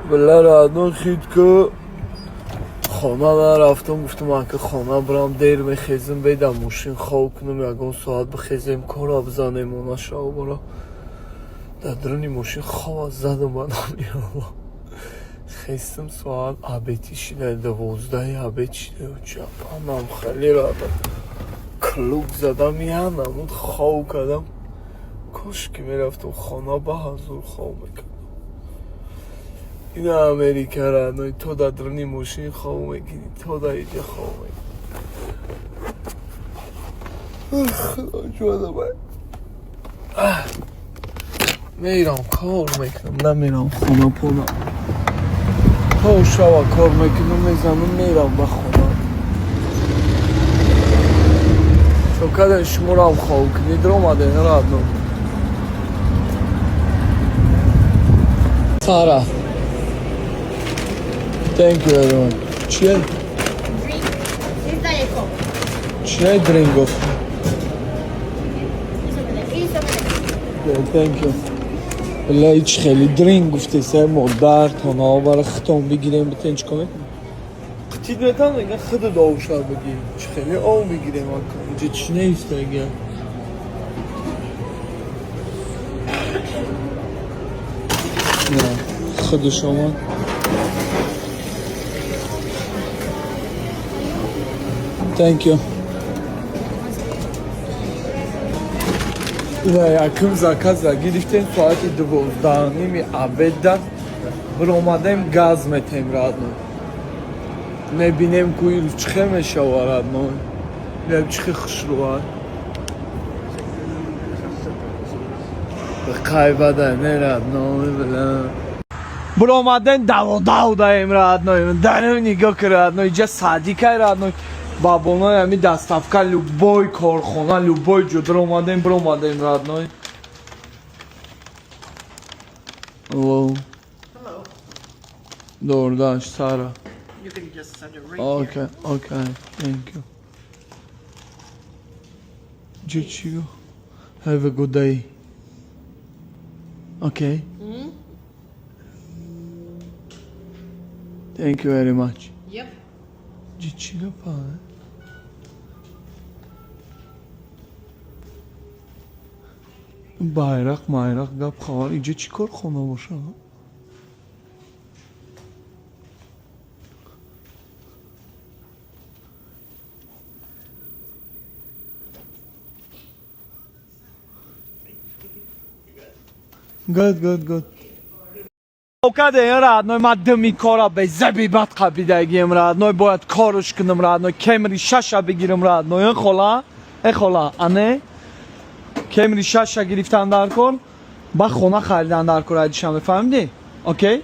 Бля, родной, хит ку. Хона нарафтам, гуфтам, ака хона бирам, дер мехезем, беда мошин хоб кунам, ягон соат бихезем, кора бизанем, она шав бара. Дар дуруни мошин хоб задам, ба номи Аллоҳ. Хестам, соат обеди шида, 12 обед шида, чапанам хеле родной. Клуб задам, я намуд хоб кардам. Кошки мерафтам хона, ба ҳазур хоб мекардам. Ина Америка, родной, то дар дуруни мошин хоб мекунӣ, то дар иҷа хоб мекунӣ. Худо ҷонам. Мерам кор мекунам, намерам хона пона. То шава кор мекунам, мезанам, мерам ба хона. Чо кадан, шуморам хоб кунӣ, даромаден, родной. Сара. Thank you very much. Чия? Drink. This Diet Coke. Чия drink гуфт? It's over there. It's over there. Yeah, thank you. Бля, ҳеч хеле drink гуфтеса, модар тонаҳо бара хитон бигирем, битен чикор мекунем? Қитид метан, меган худат овша бигир. Чӣ хеле ов бигирем, ака? Инҷа чӣ нест ага? Не, худаш омад. Thank you. Ина якум заказа гирифтем соати 12:30 обеда. Биромадем, газ метем, родной. Мебинем, ку ирӯз чӣ хел мешава, родной. Бинем, чӣ хел хушрӯа. Қайбада не, родной, бля. Биромадем, даводав даем, родной. Дарем, нигоҳ ки, родной, иҷа садикай, родной. Бабонои ҳами доставка, любой корхона, любой ҷо биромадем, биромадем, родной. Hello. Hello. DoorDash, Sara. You can just send it right here. Okay, thank you. Did you have a good day? Okay. Thank you very much. Yep. Did you go байрақ майрақ гап хабар, инҷа чӣ корхона боша? Good, good, good. Каде, родной, ма дими кора безаби бад қабидагием, родной, бояд корш кунам, родной, Кемри шаша бигирам, родной, э хола, э хола, ане? Кемри шаша гирифтан дар кор, ба хона харидан дар кор, айдиша мефаҳмидӣ? Окей?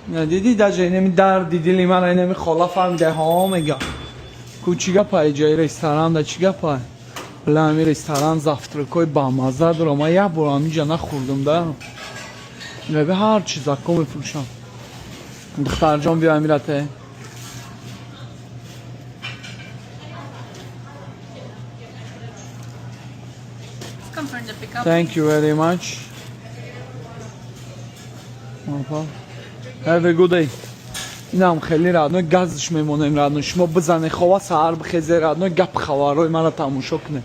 Диди, даже инеми дарди дили ман инеми хола фаҳмида, ҳо мега. Ку чӣ гапай ҷои ресторан да, чӣ гапай? Бля, ҳами ресторан завтракҳои бамазза дорам. Ман як бор ҳаминҷа нахӯрдам да. Лебе ҳар чизако мефурӯшам. Духтарҷон, биё амирате. Confirm the pickup. Thank you very much. Опа. Have a good day. Инам хеле, родной, газш мемонем, родной. Шумо бизане хова, саҳар бихезе, родной, гап хабарҳои маро тамошо кунед.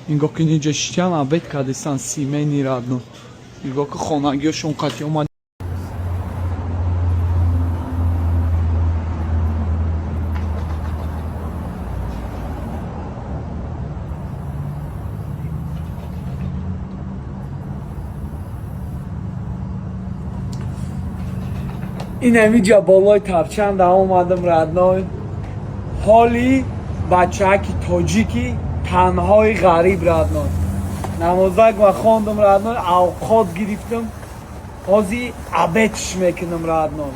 Нигоҳ кун, инҷа шитян, обед кардесан семейный, родной. Нигоҳ ки хонагиҳошон қатъи омад. Ин ҳамиҷа болои тарчанда омадам, родной. Ҳоли бачаки тоҷики танҳои ғариб, родной. Намозак ма хондам, родной, авқот гирифтам. Ҳози обедш мекунам, родной.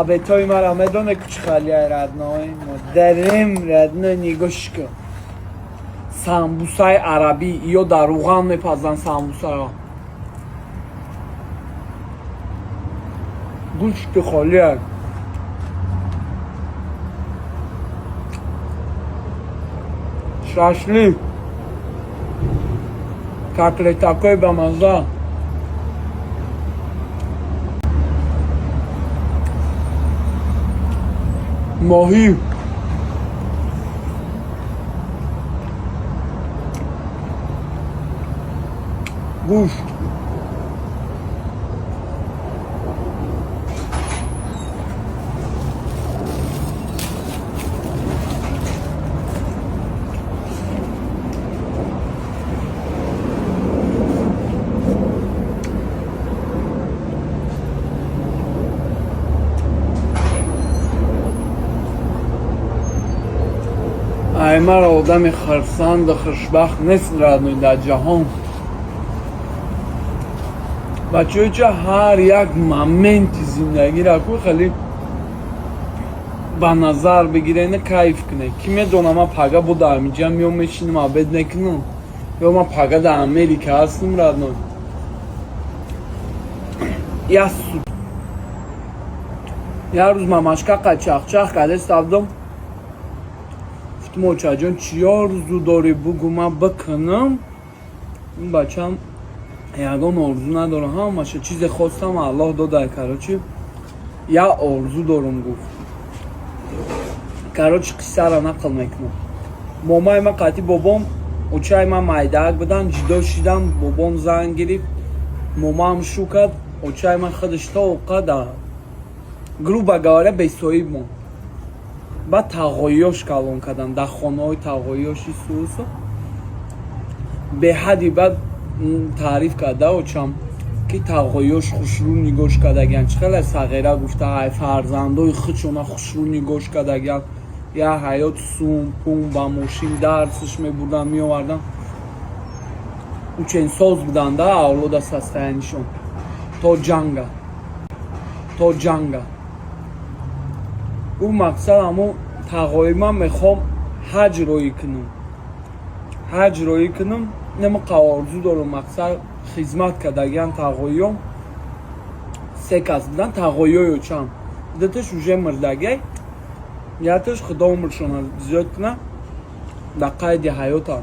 Обедҳои мара медоне кучхалияй, родной. Модарем, родной, нигоҳш кун. Самбусаи арабӣ ё дар руған мепазанд самбусаро. Гӯшти холиак. Шашлик. Котлетакои бамазза. Моҳӣ. Гӯшт. Ай маро одами хурсанду хушбахт нест, родной, дар ҷаҳон. Бачаҳои ча, ҳар як моменти зиндагиро ку хеле ба назар бигирена, кайф кунед. Ки медонам, ман пага бо дар ҳамиҷа меом, мешинам, обед мекунам, ё ман пага дар Америка ҳастам, родной. Як як рӯз мамашка қачахчах кардеста будам. Гуфтам: «Очаҷон, чӣ орзу дорӣ, бугӯ, ман бикунам». Ин бачам ягон орзу надорам, ҳамаша чизе хостам, Аллоҳ додай. Короче, як орзу дорам, гуфт. Короче, қиссаро нақл мекунам. Момаи ман қатъи бобом, очаи ман майдаак будан, ҷудо шидам. Бобом зан гирифт, момаам шу кард. Очаи ман худаш то оқада, грубо говоря, бесоиб монд. Баъд тағоиёш калон кардам дар хонаҳои тағоиёши суусу беҳади. Баъд таъриф карда очам, ки тағоиёш хушрӯ нигоҳш кардагиян. Чӣ хеле сағира гуфта, ай фарзандои худшона хушрӯ нигоҳш кардагиян. Я ҳаёт сум пум ба мошин дарсш мебурдан, меовардан. Ученсоз буданда авлода состоянишон то ҷанга. Ӯ мақсад ҳамо тағои ман мехоҳам ҳаҷ роӣ кунам, ҳаҷ роӣ кунам, инама орзу дорам. Мақсад, хизмат кардагиан тағоиём, се кас будан тағоиёи очам. Дуташ уже мурдагай, якташ, Худо умршона зиёд кунад, дар қайди ҳаётам.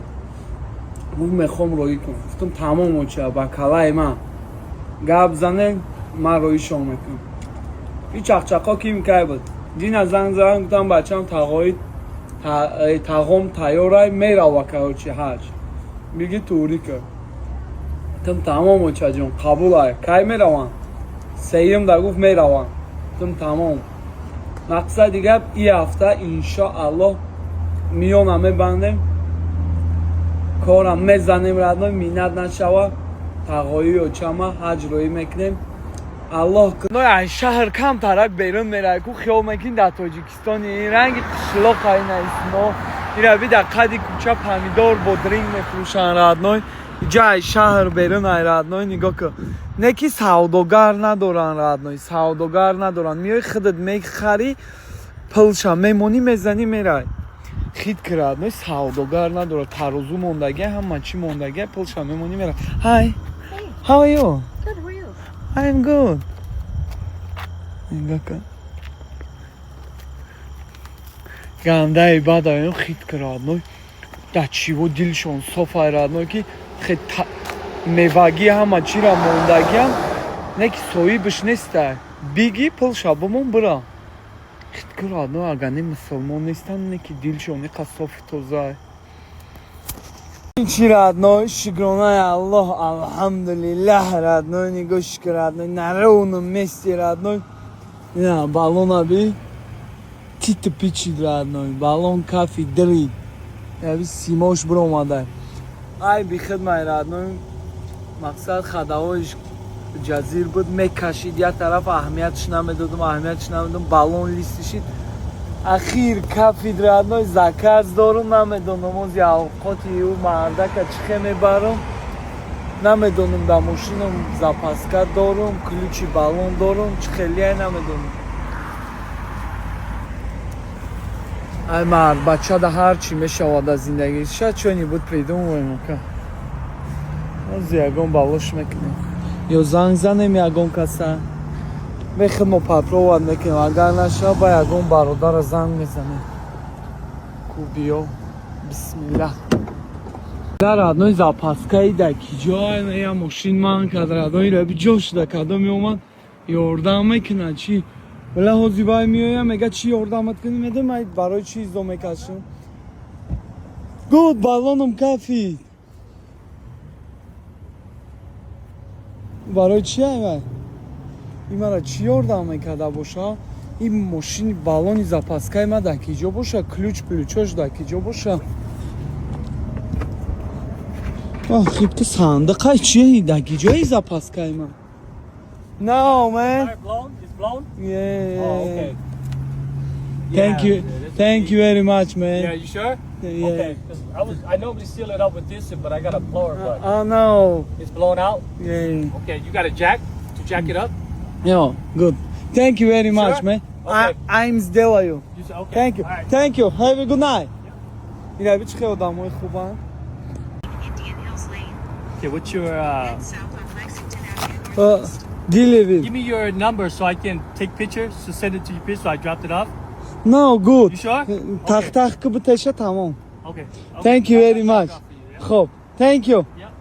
Гуфт: «Мехоҳам роӣ кунам». Гуфтам: «Тамом, оча, ба калаи ман гап занед, ман роишон мекунам». И чақчақо ким кай буд, дина занг задам, гуфтам: «Бачам, тағои тағом тайёрай, мерава, короче, ҳаҷ». Миги: «Тури кар». Гуфтам: «Тамом, очаҷон, қабулай, кай мераванд?» Сеюм да гуфт: «Мераванд». Гуфтам: «Тамом». Мақсади гап, и ҳафта иншоаллоҳ миёна мебандем, корам мезанем, родной, минат нашава, тағои очама ҳаҷ роӣ мекунем, Аллоҳ. Ай шаҳр камтарак берун меравӣ ку, хиёл мекунӣ дар Тоҷикистони, ин ранги қишлоқ айна исно. Ира би, дар қади кӯча помидор, бодринг мефурӯшанд, родной. Иҷа ай шаҳр берун ай, родной, нигоҳ кун. Не ки савдогар надоранд, родной, савдогар надоранд. Миёи, худат мехарӣ, пулша мемонӣ, мезанӣ, мерай. Хит ки, родной, савдогар надорад. Тарозу мондагия, ҳама чӣ мондагия, пулша мемонӣ, мерай. Hi, how are you? Good, how are you? I'm good. Нигоҳ кун. Гандаи бад аём хит ки, родной. Да чиво дилшон соф ай, родной, ки хе мевагӣ ҳама чира мондагиам, не ки соҳибаш нестай. Биги, пулша бимон, бира. Хит ки, родной, агар не мусулмон нестанд, не ки дилшон иқа софу тозаай. Чи, родной, шукронаи Аллоҳ, алҳамдулиллаҳ, родной, нигоҳ, шукр, родной, на ровном месте, родной. Ина баллона би, титу пичид, родной, баллон кафи дирид. Яби симош биромадай. Ай бихидмай, родной, мақсад хадавоиш ҷазир буд, мекашид як тараф, аҳамиятш намедодум, аҳамиятш намедодум, баллон листишид. Ахир кафид, родной, заказ дорум, намедонам ози авқоти ӯ мардака чӣ хе мебарам, намедонам. Дар мошинам запаска дорум, ключи баллон дорум, чӣ хелияй намедонам. Ай мард бача да ҳар чӣ мешавад дар зиндагӣ, шояд что-нибудь придумаем. Ака, ози ягон балош мекунем ё занг занем ягон каса. Мехел мо попробовать мекунем, агар нашава, ба ягон бародара занг мезанем ку биё. Бисмиллах, родной, запаскаи да ки ҷо я мошин ман кард, родной, ра би ҷо шуда, кадом меомад, ёрдам мекунад, чӣ. Била, ҳози вай меоям, мега, чӣ ёрдамат кунӣ? Медонӣ, ман барои чӣ издо мекашам? Гуд, баллоном кафид. Барои чи ай вай? Ин мара чӣ ёрдам мекарда боша? Ин мошини баллони запаскаи ма дар ки ҷо боша? Ключ, ключош дар ки ҷо боша? Хиб, ту сандиқай чие? Дар ки ҷои запаскаи ма? No, man. Tire blown? It's blown? Yeah. Oh, okay. Thank Yeah, you. yeah, Thank you very much, man. Yeah, you sure? Yeah. Okay. 'Cause I normally seal it up with this, but I got a blower, but Oh no. it's blown out. Yeah. Okay, you got a jack to jack it up? Yeah, good. Thank you very much, Sure? man. Okay. I'm сделаю. You said okay. Thank you. All right. Thank you. Have a good night. Ина би, чӣ хел одамои хубанд. Indian Hills Lane, Okay, what's your then south on Lexington Avenue Northeast. Delivery. Give me your number so I can take pictures to send it to your place. So I dropped it off. No, good. You sure? Тақ тақ ки битеша, тамом. Okay. Okay. Thank you I very got much. it off for you, yeah? Хоб. Thank you. Yeah.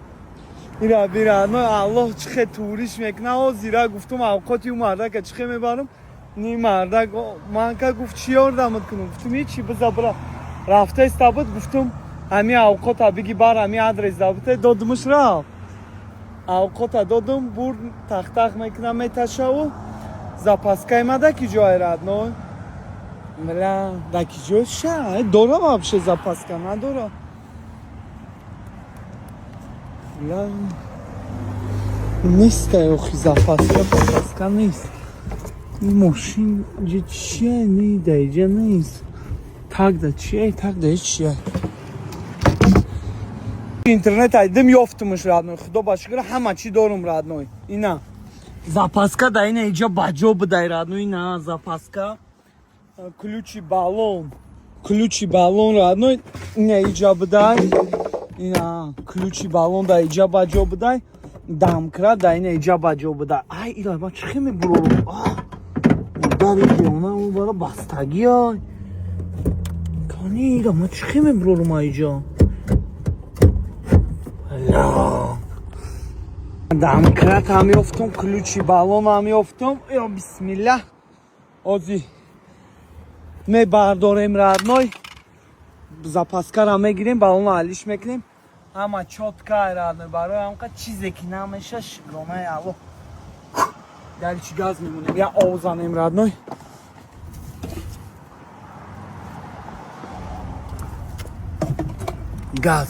Ира бира, но Аллоҳ чӣ хел туриш мекуна. Ҳозира гуфтум, авқоти ӯ мардака чӣ хел мебарам? Ни мардак ман ка гуфт, чӣ ёрдамат кунам? Гуфтум, ҳечи, биза бира. Рафта иста буд, гуфтум, ҳами авқота биги бар, ҳами адрес дабуте, додумуш, рафт. Авқота додум, бурд, тахтах мекунам, меташаву запаскаи ма да ки ҷое, родной? Бля, да ки ҷой ша? Дора вообще запаска надора. Бля, неста, охи, запаска, запаска нест. Ин мошин ҷи чие? Ни, да иҷа нест. Так да чие? Так да чие? Интернет айдим, ёфтумуш, родной. Худо ба шукр, ҳама чӣ дорум, родной. Ина запаска да ина иҷа баҷо будай, родной. Ина запаска, ключи баллон, ключи баллон, родной, ина иҷа будай. Ина ключи баллон да иҷа баҷо будай, домкрат да ина иҷа баҷо будай. Ай, ила ма чӣ хел мебурорум? Дари девона бара бастагиай. Кани, ила ма чӣ хел мебурорум аиҷа? Ла, домкрат ҳам ёфтум, ключи баллон ҳам ёфтум. Ё бисмиллаҳ, ози мебардорем, родной, запаскара мегирем, баллонро алиш мекунем, ҳама чётко, родной. Барои ҳамқа чизе ки намеша, шукронаи Аллоҳ. Дар чи газ мемонем, я овзанем, родной. Газ.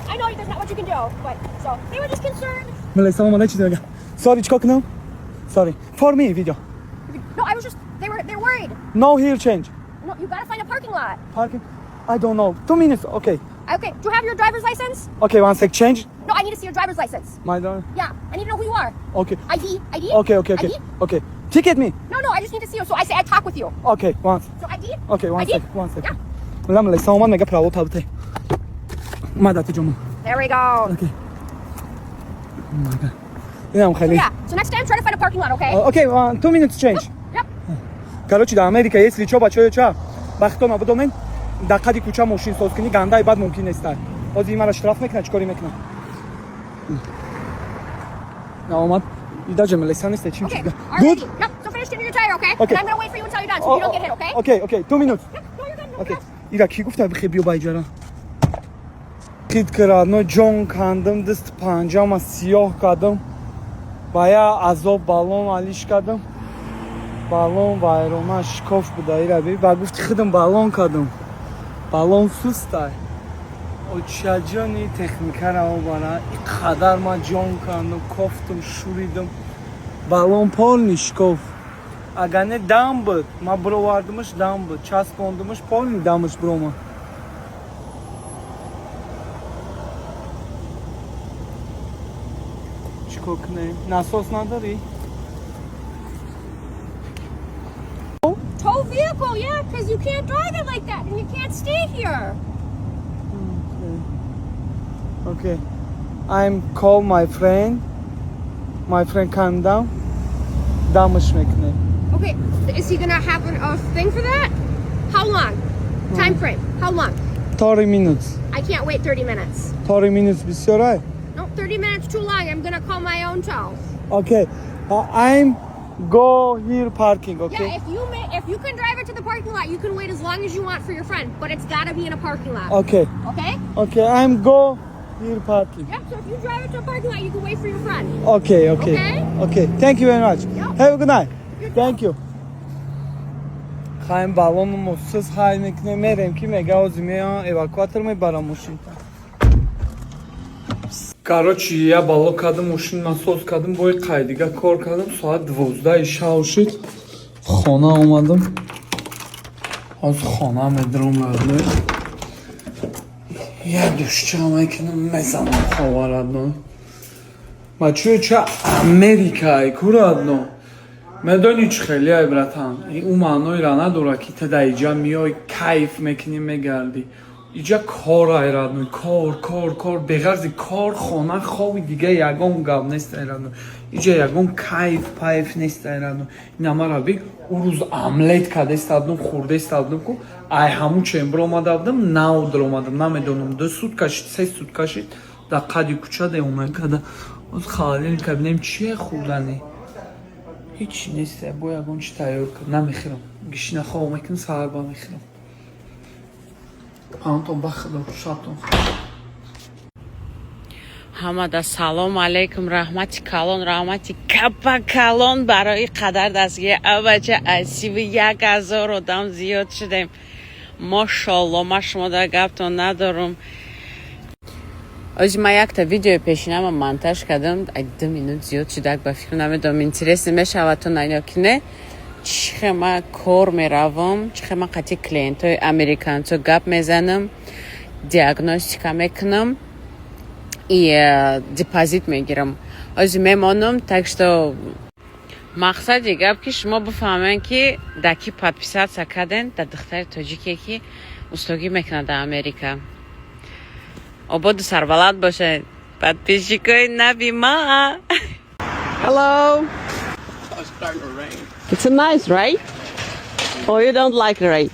I know there's not much you can do, but so they were just concerned. Милай, салом алейкум, чиз мега? Sorry, чикор кунам? Sorry. For me video. No, I was just they're worried. No here change. No, you gotta find a parking lot. Parking. I don't know. 2 minutes. Okay. Okay. Do you have your driver's license? Okay, one sec. Change. No, I need to see your driver's license. My driver. Yeah, I need to know who you are. Okay. ID. ID. Okay. ID? Okay. Ticket me. No, I just need to see you. So I say I talk with you. Okay, one. So ID? Okay, one ID? sec. One sec. Yeah. Ламле, омад мега право табте. Ма дати ҷома. There we go. Okay. Oh my God. Инам хеле. Yeah. So next time, try to find a parking lot, okay? Okay, 2 minutes change. Yep. Короче, дар Америка, если чо, бачаё, ча бахтона бидонен, дар қади кӯча мошин соз кунӣ, гандаи бад мумкин неста. Ҳозир мара штраф мекунад, чӣ корӣ мекунад? Омад ида милиса неста, чим Okay. чиз. All Good. right. Yep. So finish changing your tire, okay? Okay. And I'm gonna wait for you until you're done, so you don't get hit, okay? Okay, 2 minutes. Yep. No, you're good. No, Okay. good. Ира ки гуфта бихе биё ба иҷара? Хит кардно, ҷон кандам, даст панҷама сиёҳ кардам. Ба я азоб баллон алиш кардам. Баллон вайрона шикоф буда ира би. Ба гуфти худам баллон кардам. Баллон сустай. Очаҷони техникара обара. И қадар ман ҷон кардам, кофтам, шуридам. Баллон полный шикоф. Агар не дам буд, ман бировардимаш, дам буд, часпондимаш, полный дамаш биромад. Чӣ кор кунем? Насос надорӣ? Tow vehicle, yeah, because you can't drive it like that, and you can't stay here. Okay. I'm call my friend. My friend come down. Дамаш мекунем. Okay. Is he gonna have a thing for that? How long? Time frame. How long? 30 minutes. I can't wait 30 minutes. 30 minutes бисёрай? No, 30 minutes too long. I'm gonna call my own tow. Okay. I'm go here parking, okay? Yeah, if you can drive it to the parking lot, you can wait as long as you want for your friend, but it's gotta be in a parking lot. Okay. Okay? Okay, I'm go here parking. Yep. So if you drive it to a parking lot, you can wait for your friend. Okay. Okay? Okay. Thank you very much. Yep. Have a good night. You too. Thank you. Хаем баллонмо сыз хай мекунем, мерем ки мега ҳозир меян эвакуатор мебарам мошинта. Короче, я баллон кардам, мошин насос кардам, бои қайдига кор кардам, соат 12 шав шуд. Хона омадам. Ҳозир хона медурам, родной. Я душча мекунам, мезанам хова, родной. Бачаё, ча Америкай ку, родной. Медонӣ чӣ хеле ай, братан? Ӯ маъноеро надорад, ки ту дар иҷа меёй, кайф мекунӣ, мегардӣ. Иҷа кор ай, родной, кор, кор, кор, беғарзи кор, хона, хови, дига ягон гап нест ай, родной. Иҷа ягон кайф пайф нест ай, родной. Инамара би ӯ рӯз омлет кардеста будум, хӯрдеста будум ку, ай ҳамун чембр омада будам, нав даромадам, намедонам, 2 сутка шид, 3 сутка шид, дар қади кӯча деомад када. Оз холодильника бинем, чие хӯрданӣ? Ҳеҷ нест, бо ягон чи тайёр кар намехӯрам. Гишина хоб мекунам, саҳар ба мехӯрам. Паҳонтон ба худо, шабтон хуш. Ҳамада салом алейкум, раҳмати калон, раҳмати капа калон барои қадар дастгирӣ. Абача, аз 31 000 одам зиёд шудем, мошолло. Ма шумо дар гаптон надорум. Ози ма якта видеои пешинама монтаж кардам, ай 2 минут зиёд шудак ба фикр, намедонам, интересно мешавад то на ки не. Чӣ хел ма кор меравам, чӣ хел ма қатъи клиентҳои американцо гап мезанам, диагностика мекунам и депозит мегирам. Ози мемонам, так что мақсади гап ки шумо бифаҳмем, ки дар ки подписаться карден, дар духтари тоҷике, ки устогӣ мекунад дар Америка. Ободу сарбаланд бошед, подписчикои нави ма. Hello. Oh, it's starting to rain. It's a nice, right? Or you don't like the rain?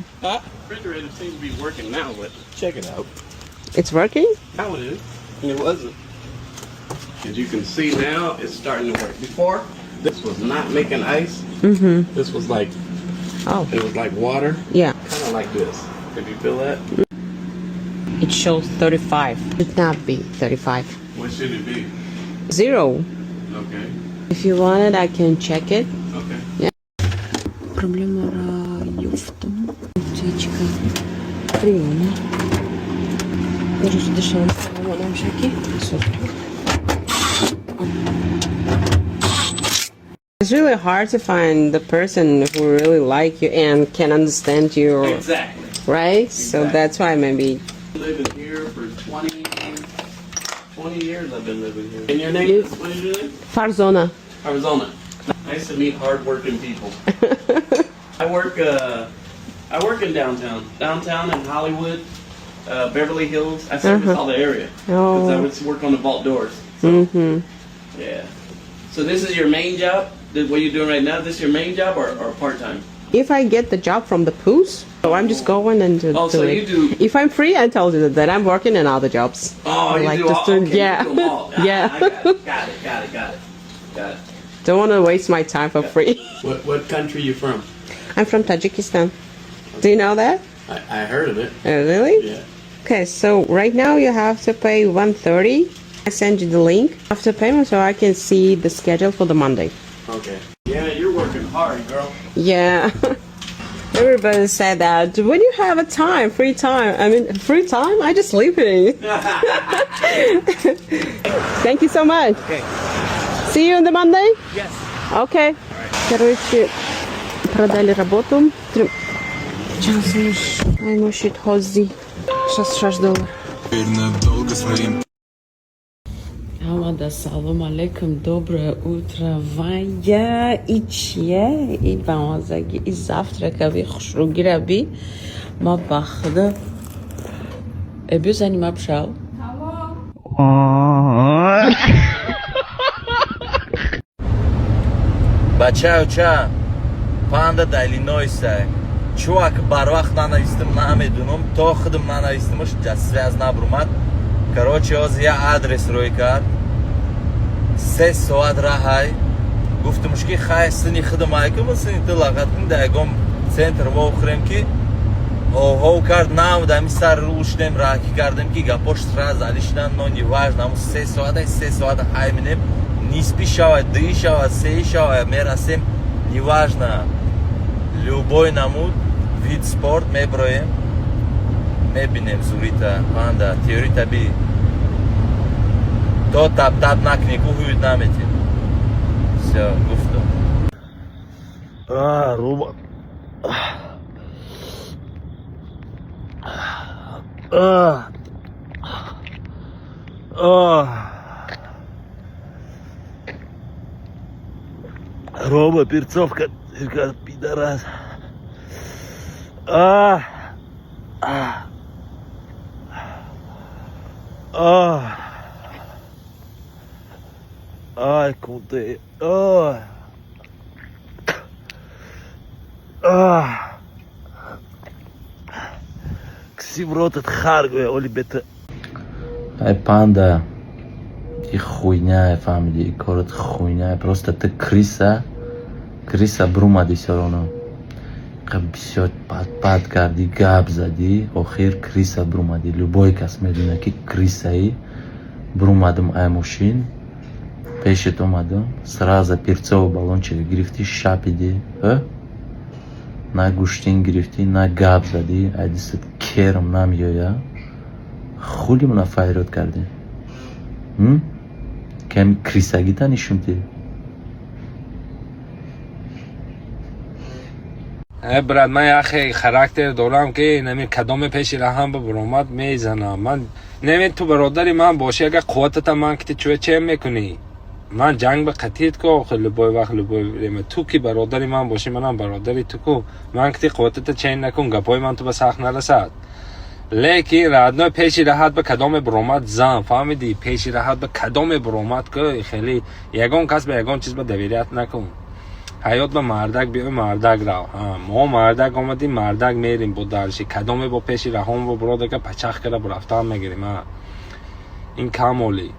Refrigerator seems to be working now, but check it out. It's working? Now it is. And it wasn't. As you can see now, it's starting to work. Before, this was not making ice. This was like, Oh. it was like water. Yeah. Kind of like this. If you feel that. It shows 35. Should not be 35. What should it be? Zero. Okay. If you want it, I can check it. Okay. Проблема ёфтам. Птичка. Приёма. Рӯзи душанбе омадам шаки. It's really hard to find the person who really like you and can understand you, Exactly. right? So Exactly. that's why maybe. Living here for 20 years I've been living here. And your name is, what is your name? Farzona. Arizona. Nice to meet hardworking people. I work I work in downtown in Hollywood, Beverly Hills. I service all the area because I Oh. would work on the vault doors. So, yeah. So this is your main job? What you're doing right now? This is your main job or part time? If I get the job from the POOS, so I'm just going and do, Oh, so do you it. do- If I'm free, I told you that I'm working in other jobs. Oh, you like do just all. to, Okay, yeah, you do 'em all. Ah, yeah. I got it. Got it. Got it. Got it. Got it. Don't want to waste my time for free. What country you from? I'm from Tajikistan. Do you know that? I heard of it. Really? Yeah. Okay, so right now you have to pay 130. I send you the link after payment so I can see the schedule for the Monday. Okay. Yeah, you're working hard, girl. Yeah. Everybody said that when you have a time, free time. I mean, free time, I just sleeping. Thank you so much. Okay. See you on the Monday? Yes. Okay. Короче, продали работу. Ай, хози. Сейчас $6. Амада, салом алейкум, доброе утро, Ваня, и чье, и бамазаги, и завтрака, би, хушругира, би, ма бахда. Эбю занима пшал. Бачаюча, панда да Иллинойса. Чувак, барвақт нанавистим, намедунам, то худам нанавистимаш, связь набрумад. Короче, ҳозир я адрес рӯй кард. 3 соат раҳай. Гуфтумш, ки хай, сини худам айкум, сини ту лағат кун, да ягон центр вохӯрем, ки ҳов кард, намуд. Ами сар рул шудем, раҳкӣ кардем, ки гапош сразу али шудан, но неважно, ҳамун 3 соата, 3 соата ҳай минем, нисбӣ шавад, дуи шавад, сеи шавад, мерасем, неважно, любой намуд вид спорт меброем, мебинем зурита. Панда, теорита би, то тап тап накунӣ, ку ҳуют наметем. Всё, гуфтам. А, Рома. А. А. Рома, перцовка, пидорас. А. А. А. Ай, куды. А. А. Кси в рот хар гӯя, оли бета. Ай, панда, и хуйня, фаҳмиди, и корот хуйня, просто ты крыса, крыса брумади. Всё равно бисёр пад кардӣ, гап задӣ, охир крыса брумадӣ. Любой кас медона, ки крысаи. Брумадам ай мошин, пешет омадам, сразу перцовый баллончик гирифтӣ, шапидӣ, на гӯштин гирифтӣ, на гап задӣ. Ай дистат керм намеоя. Хули мана файрод кардӣ, ками крысагита нишунтӣ. Э, брат, ман яхе характер дорам, ки нами кадоме пеши раҳам бибуромад, мезанам. Ман неми ту бародари ман бошӣ, агар қувватата ман ки чӯе чем мекунӣ, ман ҷанг ба қатит ку. Охир любой вақт, любой время ту ки бародари ман бошӣ, манам бародари ту ку. Ман ки қувватата чен накун, гапҳои ман ту ба сахт нарасад. Лекин, родной, пеши раҳат ба кадоме буромад, зан, фаҳмидӣ? Пеши раҳат ба кадоме буромад ку, хеле ягон кас ба ягон чиз ба доверять накун. Ҳаёт ба мардак биёй, мардак рав. Мо мардак омадем, мардак мерем. Бо дарши кадоме бо пеши раҳом бо буродака пачах кара бурафтан мегирем. Ин камоли.